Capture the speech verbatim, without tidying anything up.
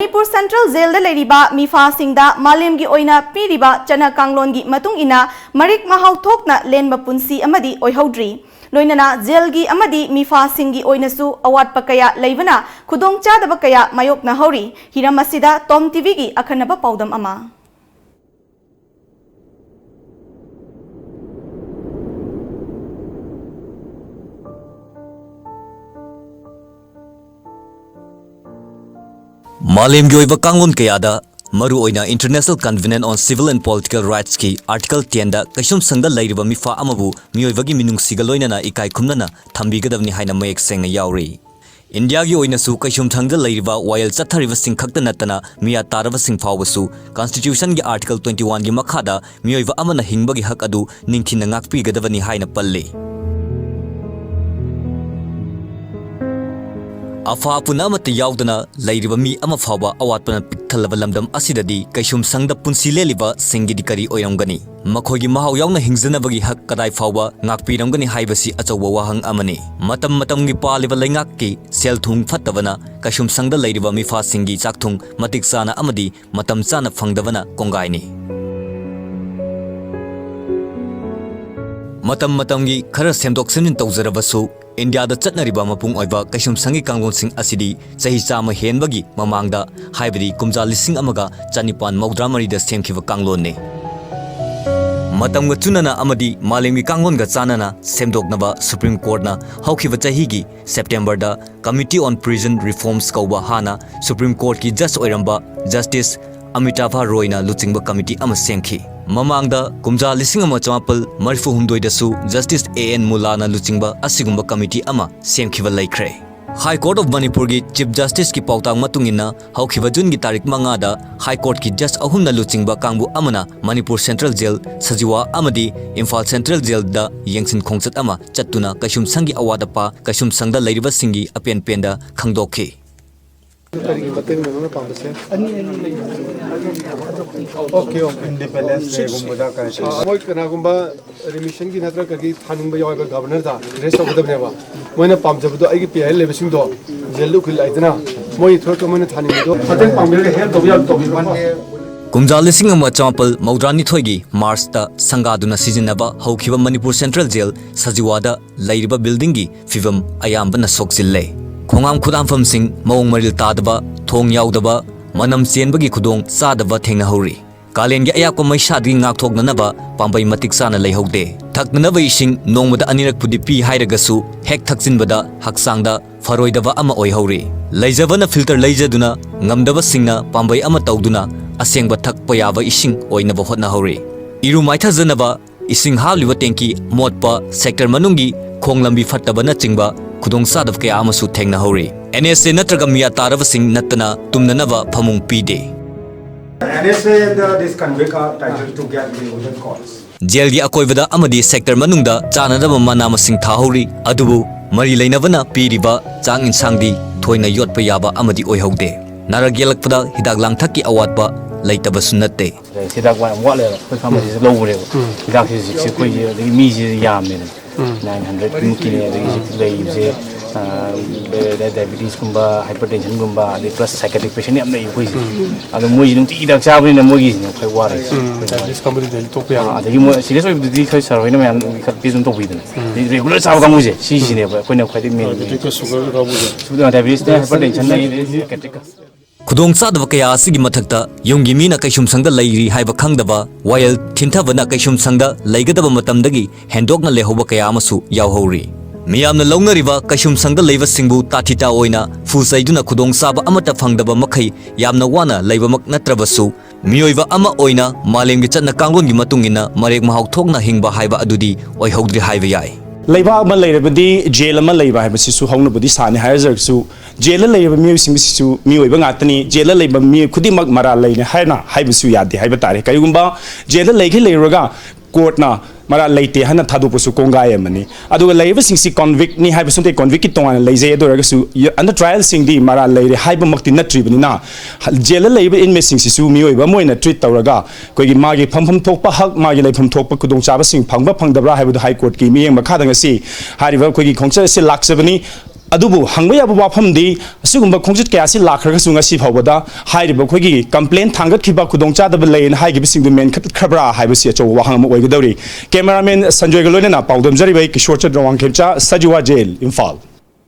Manipur central ꯖꯦꯜꯗ ꯂꯩꯔꯤꯕ ꯃꯤꯐꯥꯁꯤꯡꯗ ꯃꯥꯂꯦꯝꯒꯤ ꯑꯣꯏꯅ ꯄꯤꯔꯤꯕ ꯆꯠꯅ ꯀꯥꯡꯂꯣꯟꯒꯤ ꯃꯇꯨꯡ ꯏꯟꯅ ꯃꯔꯤꯛ ꯃꯍꯥꯎ ꯊꯣꯛꯅ ꯂꯦꯟꯕ ꯄꯨꯟꯁꯤ ꯑꯃꯗꯤ ꯑꯣꯏꯍꯧꯗ꯭ꯔꯤ꯫ ꯂꯣꯏꯅꯅ ꯖꯦꯜꯒꯤ ꯑꯃꯗꯤ ꯃꯤꯐꯥꯁꯤꯡꯒꯤ ꯑꯣꯏꯅꯁꯨ ꯑꯋꯥꯠꯄ ꯀꯌꯥ ꯂꯩꯕꯅ ꯈꯨꯗꯣꯡꯆꯥꯗꯕ ꯀꯌꯥ ꯃꯥꯌꯣꯛꯅꯍꯧꯔꯤ꯫ ꯍꯤꯔꯝ ꯑꯁꯤꯗ ꯇꯣꯝ ꯇꯤꯚꯤꯒꯤ ꯑꯈꯟꯅꯕ ꯄꯥꯎꯗꯝ ꯑꯃ꯫ ꯃꯥꯂꯦꯝꯒꯤ ꯑꯣꯏꯕ ꯀꯥꯡꯂꯣꯟ ꯀꯌꯥꯗ, ꯃꯔꯨꯑꯣꯏꯅ International Covenant on Civil and Political Rights ꯀꯤ Article ten ꯗ ꯀꯩꯁꯨꯝꯁꯪꯗ ꯂꯩꯔꯤꯕ ꯃꯤꯐꯥ ꯑꯃꯕꯨ ꯃꯤꯑꯣꯏꯕꯒꯤ ꯃꯤꯅꯨꯡꯁꯤꯒ ꯂꯣꯏꯅꯅ ꯏꯀꯥꯏ ꯈꯨꯝꯅꯅ ꯊꯝꯕꯤꯒꯗꯕꯅꯤ ꯍꯥꯏꯅ ꯃꯌꯦꯛ ꯁꯦꯡꯅ ꯌꯥꯎꯔꯤ꯫ ꯏꯟꯗꯤꯌꯥꯒꯤ ꯑꯣꯏꯅꯁꯨ ꯀꯩꯁꯨꯝꯁꯪꯗ ꯂꯩꯔꯤꯕ ꯋꯥꯌꯦꯜ ꯆꯠꯊꯔꯤꯕꯁꯤꯡ ꯈꯛꯇ ꯅꯠꯇꯅ ꯃꯤꯌꯥ ꯇꯥꯔꯕꯁꯤꯡ ꯐꯥꯎꯕꯁꯨ Constitution ꯒꯤ Article twenty one ꯒꯤ ꯃꯈꯥꯗ ꯃꯤꯑꯣꯏꯕ ꯑꯃꯅ ꯍꯤꯡꯕꯒꯤ ꯍꯛ ꯑꯗꯨ ꯅꯤꯡꯊꯤꯅ ꯉꯥꯛꯄꯤꯒꯗꯕꯅꯤ ꯍꯥꯏꯅ ꯄꯜꯂꯤ꯫ ꯑꯐ ꯑꯄꯨꯟ ꯑꯃꯠꯇ ꯌꯥꯎꯗꯅ ꯂꯩꯔꯤꯕ ꯃꯤ ꯑꯃ ꯐꯥꯎꯕ ꯑꯋꯥꯠꯄꯅ ꯄꯤꯛ ꯊꯜꯂꯕ ꯂꯝꯗꯝ ꯑꯁꯤꯗꯗꯤ ꯀꯩꯁꯨꯝꯁꯪꯗ ꯄꯨꯟꯁꯤ ꯂꯦꯜꯂꯤꯕꯁꯤꯡꯒꯤꯗꯤ ꯀꯔꯤ ꯑꯣꯏꯔꯝꯒꯅꯤ? ꯃꯈꯣꯏꯒꯤ ꯃꯍꯥꯎ ꯌꯥꯎꯅ ꯍꯤꯡꯖꯅꯕꯒꯤ ꯍꯛ ꯀꯗꯥꯏ ꯐꯥꯎꯕ ꯉꯥꯛꯄꯤꯔꯝꯒꯅꯤ ꯍꯥꯏꯕꯁꯤ ꯑꯆꯧꯕ ꯋꯥꯍꯪ ꯑꯃꯅꯤ꯫ ꯃꯇꯝ ꯃꯇꯝꯒꯤ ꯄꯥꯜꯂꯤꯕ ꯂꯩꯉꯥꯛꯀꯤ ꯁꯦꯜ ꯊꯨꯝ ꯐꯠꯇꯕꯅ ꯀꯩꯁꯨꯝꯁꯪꯗ ꯂꯩꯔꯤꯕ ꯃꯤꯐꯥꯁꯤꯡꯒꯤ ꯆꯥꯛꯊꯨꯡ ꯃꯇꯤꯛ ꯆꯥꯅ ꯑꯃꯗꯤ ꯃꯇꯝ ꯆꯥꯅ ꯐꯪꯗꯕꯅ ꯀꯣꯡꯒꯥꯏꯅꯤ꯫ ꯃꯇꯝ ꯃꯇꯝꯒꯤ ꯈꯔ ꯁꯦꯝꯗꯣꯛ ꯁꯦꯝꯖꯤꯟ ꯇꯧꯖꯔꯕꯁꯨ, ꯏꯟꯗꯤꯌꯥꯗ ꯆꯠꯅꯔꯤꯕ ꯃꯄꯨꯡ ꯑꯣꯏꯕ ꯀꯩꯁꯨꯝꯁꯪꯒꯤ ꯀꯥꯡꯂꯣꯟꯁꯤꯡ ꯑꯁꯤꯗꯤ ꯆꯍꯤ ꯆꯥꯝꯃ ꯍꯦꯟꯕꯒꯤ ꯃꯃꯥꯡꯗ, ꯍꯥꯏꯕꯗꯤ ꯀꯨꯝꯖꯥ ꯂꯤꯁꯤꯡ ꯑꯃꯒ ꯆꯅꯤꯄꯥꯟ ꯃꯧꯗ꯭ꯔꯥ ꯃꯔꯤꯗ ꯁꯦꯝꯈꯤꯕ ꯀꯥꯡꯂꯣꯟꯅꯤ꯫ ꯃꯇꯝꯒ ꯆꯨꯅꯅ ꯑꯃꯗꯤ ꯃꯥꯂꯦꯝꯒꯤ ꯀꯥꯡꯂꯣꯟꯒ ꯆꯥꯟꯅꯅ ꯁꯦꯝꯗꯣꯛꯅꯕ Supreme Court ꯅ ꯍꯧꯈꯤꯕ ꯆꯍꯤꯒꯤ September the Committee on Prison Reforms ꯀꯧꯕ ꯍꯥꯟꯅ Supreme Court ꯀꯤ Judge ꯑꯣꯏꯔꯝꯕ Justice ꯑꯃꯤꯇꯥꯚ ꯔꯣꯏꯅ ꯂꯨꯆꯤꯡꯕ committee ꯑꯃ ꯁꯦꯝꯈꯤ꯫ ꯃꯃꯥꯡꯗ ꯀꯨꯝꯖꯥ ꯂꯤꯁꯤꯡ ꯑꯃ ꯆꯃꯥꯄꯜ ꯃꯔꯤꯐꯨ ꯍꯨꯝꯗꯣꯏꯗꯁꯨ Justice A N ꯃꯨꯂꯥꯅ ꯂꯨꯆꯤꯡꯕ ꯑꯁꯤꯒꯨꯝꯕ committee ꯑꯃ ꯁꯦꯝꯈꯤꯕ ꯂꯩꯈ꯭ꯔꯦ꯫ High Court of ꯃꯅꯤꯄꯨꯔꯒꯤ Chief Justice ꯀꯤ ꯄꯥꯎꯇꯥꯛ ꯃꯇꯨꯡ ꯏꯟꯅ, ꯍꯧꯈꯤꯕ June ꯒꯤ ꯇꯥꯔꯤꯛ ꯃꯉꯥꯗ High Court ꯀꯤ Judge ꯑꯍꯨꯝꯅ ꯂꯨꯆꯤꯡꯕ ꯀꯥꯡꯕꯨ ꯑꯃꯅ ꯃꯅꯤꯄꯨꯔ Central Jail, ꯁꯖꯤꯋꯥ ꯑꯃꯗꯤ ꯏꯝꯐꯥꯜ Central Jail ꯗ ꯌꯦꯡꯁꯤꯟ ꯈꯣꯡꯆꯠ ꯑꯃ ꯆꯠꯇꯨꯅ ꯀꯩꯁꯨꯝꯁꯪꯒꯤ ꯑꯋꯥꯠ ꯑꯄꯥ, ꯀꯩꯁꯨꯝꯁꯪꯗ ꯂꯩꯔꯤꯕꯁꯤꯡꯒꯤ ꯑꯄꯦꯟ ꯄꯦꯟꯗ ꯈꯪꯗꯣꯛꯈꯤ꯫ ꯀꯔꯤꯒꯤ ꯃꯇꯦꯡꯅꯣ ꯅꯪꯅ ꯄꯥꯝꯕꯁꯦ? Okay, okay. Independence Day ꯒꯨꯝꯕꯗ ꯀꯔꯤ ꯀꯔꯤ? ꯑꯥ, ꯃꯣꯏ ꯀꯅꯥꯒꯨꯝꯕ remission ꯒꯤ ꯅꯠꯇ꯭ꯔꯒ ꯀꯔꯤ ꯊꯥꯅꯤꯡꯕ ꯌꯥꯎꯔꯒ Governor ꯗ raise ꯇꯧꯒꯗꯕꯅꯦꯕ꯫ ꯃꯣꯏꯅ ꯄꯥꯝꯖꯕꯗꯣ ꯑꯩꯒꯤ ꯄꯤ ꯑꯥꯏ ꯑꯦꯜ ꯂꯩꯕꯁꯤꯡꯗꯣ jail ꯗ ꯎꯈꯤꯜ ꯂꯥꯛꯏꯗꯅ, ꯃꯣꯏ ꯊꯣꯔꯛꯇ ꯃꯣꯏꯅ ꯊꯥꯅꯤꯡꯕꯗꯣ ꯃꯇꯦꯡ ꯄꯥꯡꯕꯤꯔꯒ help ꯇꯧꯕ ꯌꯥꯕ ꯇꯧꯕꯤꯔꯣꯀꯣ꯫ ꯀꯨꯝꯖꯥ ꯂꯤꯁꯤꯡ ꯑꯃ ꯆꯃꯥꯄꯜ ꯃꯧꯗ꯭ꯔꯥꯅꯤꯊꯣꯏꯒꯤ ꯃꯥꯔꯆꯇ ꯁꯪꯒꯥꯗꯨꯅ ꯁꯤꯖꯤꯟꯅꯕ ꯍꯧꯈꯤꯕ ꯃꯅꯤꯄꯨꯔ ꯁꯦꯟꯇ꯭ꯔꯦꯜ ꯖꯦꯜ ꯁꯖꯤꯋꯥꯗ ꯂꯩꯔꯤꯕ buildingꯒꯤ ꯐꯤꯕꯝ ꯑꯌꯥꯝꯕꯅ ꯁꯣꯛꯆꯤꯜꯂꯦ꯫ ꯈꯣꯡꯍꯥꯝ ꯈꯨꯗꯥꯝꯐꯝꯁꯤꯡ ꯃꯑꯣꯡ ꯃꯔꯤꯜ ꯇꯥꯗꯕ, ꯊꯣꯡ ꯌꯥꯎꯗꯕ, ꯃꯅꯝ ꯆꯦꯟꯕꯒꯤ ꯈꯨꯗꯣꯡ ꯆꯥꯗꯕ ꯊꯦꯡꯅꯍꯧꯔꯤ꯫ ꯀꯥꯂꯦꯟꯒꯤ ꯑꯌꯥꯛꯄ ꯃꯩꯁꯥꯗꯒꯤ ꯉꯥꯛꯊꯣꯛꯅꯅꯕ ꯄꯥꯝꯕꯩ ꯃꯇꯤꯛ ꯆꯥꯅ ꯂꯩꯍꯧꯗꯦ꯫ ꯊꯛꯅꯅꯕ ꯏꯁꯤꯡ ꯅꯣꯡꯃꯗ ꯑꯅꯤꯔꯛꯄꯨꯗꯤ ꯄꯤ ꯍꯥꯏꯔꯒꯁꯨ ꯍꯦꯛ ꯊꯛꯆꯤꯟꯕꯗ ꯍꯛꯆꯥꯡꯗ ꯐꯔꯣꯏꯗꯕ ꯑꯃ ꯑꯣꯏꯍꯧꯔꯤ꯫ ꯂꯩꯖꯕꯅ filter ꯂꯩꯖꯗꯨꯅ, ꯉꯝꯗꯕꯁꯤꯡꯅ ꯄꯥꯝꯕꯩ ꯑꯃ ꯇꯧꯗꯨꯅ ꯑꯁꯦꯡꯕ ꯊꯛꯄ ꯌꯥꯕ ꯏꯁꯤꯡ ꯑꯣꯏꯅꯕ ꯍꯣꯠꯅꯍꯧꯔꯤ꯫ ꯏꯔꯨ ꯃꯥꯏꯊꯖꯅꯕ ꯏꯁꯤꯡ ꯍꯥꯞꯂꯤꯕ tanki ꯃꯣꯠꯄ, sector ꯃꯅꯨꯡꯒꯤ ꯈꯣꯡ ꯂꯝꯕꯤ ꯐꯠꯇꯕꯅꯆꯤꯡꯕ ꯈꯨꯗꯣꯡꯆꯥꯗꯕ ꯀꯌꯥ ꯑꯃꯁꯨ ꯊꯦꯡꯅꯍꯧꯔꯤ꯫ NSA ꯅꯠꯇ꯭ꯔꯒ ꯃꯤꯌꯥ ꯇꯥꯔꯕꯁꯤꯡ ꯅꯠꯇꯅ ꯇꯨꯝꯅꯅꯕ ꯐꯃꯨꯡ ꯄꯤꯗꯦ꯫ NSA and uh, this convict are titled to get the wooden cords. ꯖꯦꯜꯒꯤ ꯑꯀꯣꯏꯕꯗ ꯑꯃꯗꯤ sector ꯃꯅꯨꯡꯗ ꯆꯥꯅꯅꯕ ꯃꯅꯥ ꯃꯁꯤꯡ ꯊꯥꯍꯧꯔꯤ, ꯑꯗꯨꯕꯨ ꯃꯔꯤ ꯂꯩꯅꯕꯅ ꯄꯤꯔꯤꯕ ꯆꯥꯛ ꯏꯟꯁꯥꯡꯗꯤ ꯊꯣꯏꯅ ꯌꯣꯠꯄ ꯌꯥꯕ ꯑꯃꯗꯤ ꯑꯣꯏꯍꯧꯗꯦ꯫ ꯅꯥꯔꯛ ꯌꯦꯛꯂꯛꯄꯗ ꯍꯤꯗꯥꯛ ꯂꯥꯡꯊꯛꯀꯤ ꯑꯋꯥꯠꯄ ꯂꯩꯇꯕꯁꯨ ꯅꯠꯇꯦ꯫ ꯍꯤꯗꯥꯛ ꯌꯥꯝ ꯋꯥꯠꯂꯦꯕ꯫ ꯑꯩꯈꯣꯏ pharmacyꯁꯤꯗ ꯂꯧꯕꯅꯦꯕ꯫ ꯍꯤꯗꯥꯛꯁꯦ ꯍꯧꯖꯤꯛꯁꯦ ꯑꯩꯈꯣꯏꯁꯦ ꯑꯗꯒꯤ ꯃꯤꯁꯦ ꯌꯥꯝꯃꯦꯗꯅ꯫ ꯅꯥꯏꯟ ꯍꯟꯗ꯭ꯔꯦꯗꯃꯨꯛꯀꯤꯅꯦ꯫ ꯑꯗꯒꯤ ꯍꯧꯖꯤꯛ ꯂꯩꯔꯤꯕꯁꯦ, ꯑ, diabetesꯀꯨꯝꯕ, hypertensionꯒꯨꯝꯕ, ꯑꯗꯩ plus psychiatric patient ꯌꯥꯝ ꯂꯩ ꯑꯩꯈꯣꯏꯁꯦ꯫ ꯑꯗꯣ ꯃꯣꯏꯁꯦ ꯅꯨꯡꯇꯤꯒꯤ ꯍꯤꯗꯥꯛ ꯆꯥꯕꯅꯤꯅ ꯃꯣꯏꯒꯤꯁꯤꯅꯦ ꯈ꯭ꯋꯥꯏ ꯋꯥꯔꯤꯁꯦ꯫ Diabetes ꯀꯥꯡꯕꯨꯗꯤ daily ꯇꯣꯛꯄ ꯌꯥꯔꯣꯏ꯫ ꯑꯗꯒꯤ ꯃꯣꯏ serious ꯑꯣꯏꯕꯗꯨꯗꯤ ꯈꯔ sir ꯍꯣꯏꯅ ꯃꯌꯥꯝ ꯈꯔ ꯇꯦꯁ ꯑꯗꯨꯝ ꯇꯧꯕꯤꯗꯅ꯫ ꯑꯗꯩ regular ꯆꯥꯕ ꯀꯥꯡꯕꯨꯁꯦ ꯁꯤꯁꯤꯅꯦꯕ ꯑꯩꯈꯣꯏꯅ ꯈ꯭ꯋꯥꯏꯗꯒꯤ main ꯑꯣꯏꯔꯤꯁꯦ꯫ Diabetes, sugar ꯀꯥꯡꯕꯨꯁꯦ꯫ Diabetes ꯅꯦ, hypertension ꯅꯦ, ꯑꯗꯩ psychiatric ꯈꯨꯗꯣꯡꯆꯥꯗꯕ ꯀꯌꯥ ꯑꯁꯤꯒꯤ ꯃꯊꯛꯇ ꯌꯨꯝꯒꯤ ꯃꯤꯅ ꯀꯩꯁꯨꯝꯁꯪꯗ ꯂꯩꯔꯤ ꯍꯥꯏꯕ ꯈꯪꯗꯕ, ꯋꯥꯌꯦꯜ ꯊꯤꯟꯊꯕꯅ ꯀꯩꯁꯨꯝꯁꯪꯗ ꯂꯩꯒꯗꯕ ꯃꯇꯝꯗꯒꯤ ꯍꯦꯟꯗꯣꯛꯅ ꯂꯩꯍꯧꯕ ꯀꯌꯥ ꯑꯃꯁꯨ ꯌꯥꯎꯍꯧꯔꯤ꯫ ꯃꯤꯌꯥꯝꯅ ꯂꯧꯅꯔꯤꯕ ꯀꯩꯁꯨꯝꯁꯪꯗ ꯂꯩꯕꯁꯤꯡꯕꯨ ꯇꯥꯊꯤ ꯇꯥꯑꯣꯏꯅ ꯐꯨ ꯆꯩꯗꯨꯅ ꯈꯨꯗꯣꯡꯆꯥꯕ ꯑꯃꯠꯇ ꯐꯪꯗꯕ ꯃꯈꯩ ꯌꯥꯝꯅ ꯋꯥꯅ ꯂꯩꯕꯃꯛ ꯅꯠꯇ꯭ꯔꯕꯁꯨ, ꯃꯤꯑꯣꯏꯕ ꯑꯃ ꯑꯣꯏꯅ ꯃꯥꯂꯦꯝꯒꯤ ꯆꯠꯅ ꯀꯥꯡꯂꯣꯟꯒꯤ ꯃꯇꯨꯡ ꯏꯟꯅ ꯃꯔꯦꯛ ꯃꯍꯥꯎ ꯊꯣꯛꯅ ꯍꯤꯡꯕ ꯍꯥꯏꯕ ꯑꯗꯨꯗꯤ ꯑꯣꯏꯍꯧꯗ꯭ꯔꯤ ꯍꯥꯏꯕ ꯌꯥꯏ꯫ ꯂꯩꯕꯥꯛ ꯑꯃ ꯂꯩꯔꯕꯗꯤ ꯖꯦꯜ ꯑꯃ ꯂꯩꯕ ꯍꯥꯏꯕꯁꯤꯁꯨ ꯍꯧꯅꯕꯨꯗꯤ ꯁꯥꯅꯤ ꯍꯥꯏꯔꯖꯔꯒꯁꯨ, ꯖꯦꯜꯗ ꯂꯩꯔꯤꯕ ꯃꯤꯑꯣꯏꯁꯤꯡꯁꯤꯁꯨ ꯃꯤꯑꯣꯏꯕ ꯉꯥꯛꯇꯅꯤ, ꯖꯦꯜꯗ ꯂꯩꯕ ꯃꯤꯑꯣꯏ ꯈꯨꯗꯤꯡꯃꯛ ꯃꯔꯥꯜ ꯂꯩꯅꯤ ꯍꯥꯏꯅ ꯍꯥꯏꯕꯁꯨ ꯌꯥꯗꯦ ꯍꯥꯏꯕ ꯇꯥꯔꯦ꯫ ꯀꯔꯤꯒꯨꯝꯕ ꯖꯦꯜꯗ ꯂꯩꯈꯤ ꯂꯩꯔꯨꯔꯒ ꯀꯣꯔꯠꯅ ꯃꯔꯥꯜ ꯂꯩꯇꯦ ꯍꯥꯏꯅ ꯊꯥꯗꯣꯛꯄꯁꯨ ꯀꯣꯡꯒꯥꯏ ꯑꯃꯅꯤ꯫ ꯑꯗꯨꯒ ꯂꯩꯔꯤꯕꯁꯤꯡꯁꯤ ꯀꯣꯟꯚꯤꯛꯅꯤ ꯍꯥꯏꯕꯁꯨ ꯅꯠꯇꯦ, ꯀꯣꯟꯚꯤꯛꯀꯤ ꯇꯣꯉꯥꯟꯅ ꯂꯩꯖꯩ꯫ ꯑꯗꯨ ꯑꯣꯏꯔꯒꯁꯨ under trialꯁꯤꯡꯗꯤ ꯃꯔꯥꯜ ꯂꯩꯔꯦ ꯍꯥꯏꯕꯃꯛꯇꯤ ꯅꯠꯇ꯭ꯔꯤꯕꯅꯤꯅ, ꯖꯦꯜꯗ ꯂꯩꯔꯤꯕ inmateꯁꯤꯡꯁꯤꯁꯨ ꯃꯤꯑꯣꯏꯕ ꯑꯃ ꯑꯣꯏꯅ treat ꯇꯧꯔꯒ ꯑꯩꯈꯣꯏꯒꯤ ꯃꯥꯒꯤ ꯐꯪꯐꯝ ꯊꯣꯛꯄ ꯍꯛ, ꯃꯥꯒꯤ ꯂꯩꯐꯝ ꯊꯣꯛꯄ ꯈꯨꯗꯣꯡꯆꯥꯕꯁꯤꯡ ꯐꯪꯕ ꯐꯪꯗꯕ꯭ꯔꯥ ꯍꯥꯏꯕꯗꯨ ꯍꯥꯏ ꯀꯣꯔꯠꯀꯤ ꯃꯤꯠꯌꯦꯡ ꯃꯈꯥꯗ ꯉꯁꯤ ꯍꯥꯏꯔꯤꯕ ꯑꯩꯈꯣꯏꯒꯤ ꯈꯣꯡꯆꯠ ꯑꯁꯤ ꯂꯥꯛꯆꯕꯅꯤ꯫ ꯑꯗꯨꯕꯨ ꯍꯪꯕ ꯌꯥꯕ ꯋꯥꯐꯝꯗꯤ, ꯑꯁꯤꯒꯨꯝꯕ ꯈꯣꯡꯆꯠ ꯀꯌꯥ ꯑꯁꯤ ꯂꯥꯛꯈ꯭ꯔꯒꯁꯨ, ꯉꯁꯤ ꯐꯥꯎꯕꯗ ꯍꯥꯏꯔꯤꯕ ꯑꯩꯈꯣꯏꯒꯤ complaint ꯊꯥꯡꯒꯠꯈꯤꯕ ꯈꯨꯗꯣꯡꯆꯥꯗꯕ ꯂꯩꯌꯦꯅ ꯍꯥꯏꯈꯤꯕꯁꯤꯡꯗꯨ ꯃꯦꯟꯈꯠꯈ꯭ꯔꯕ꯭ꯔꯥ ꯍꯥꯏꯕꯁꯤ ꯑꯆꯧꯕ ꯋꯥꯍꯪ ꯑꯃ ꯑꯣꯏꯒꯗꯧꯔꯤ꯫ Cameraman ꯁꯟꯖꯣꯏꯒ ꯂꯣꯏꯅꯅ ꯄꯥꯎꯗꯝꯖꯔꯤꯕ ꯑꯩ ꯀꯤꯁꯣꯔ ꯆꯟꯗ꯭ꯔ ꯋꯥꯡꯈꯦꯝꯆꯥ, ꯁꯖꯤꯋꯥ ꯖꯦꯜ, ꯏꯝꯐꯥꯜ꯫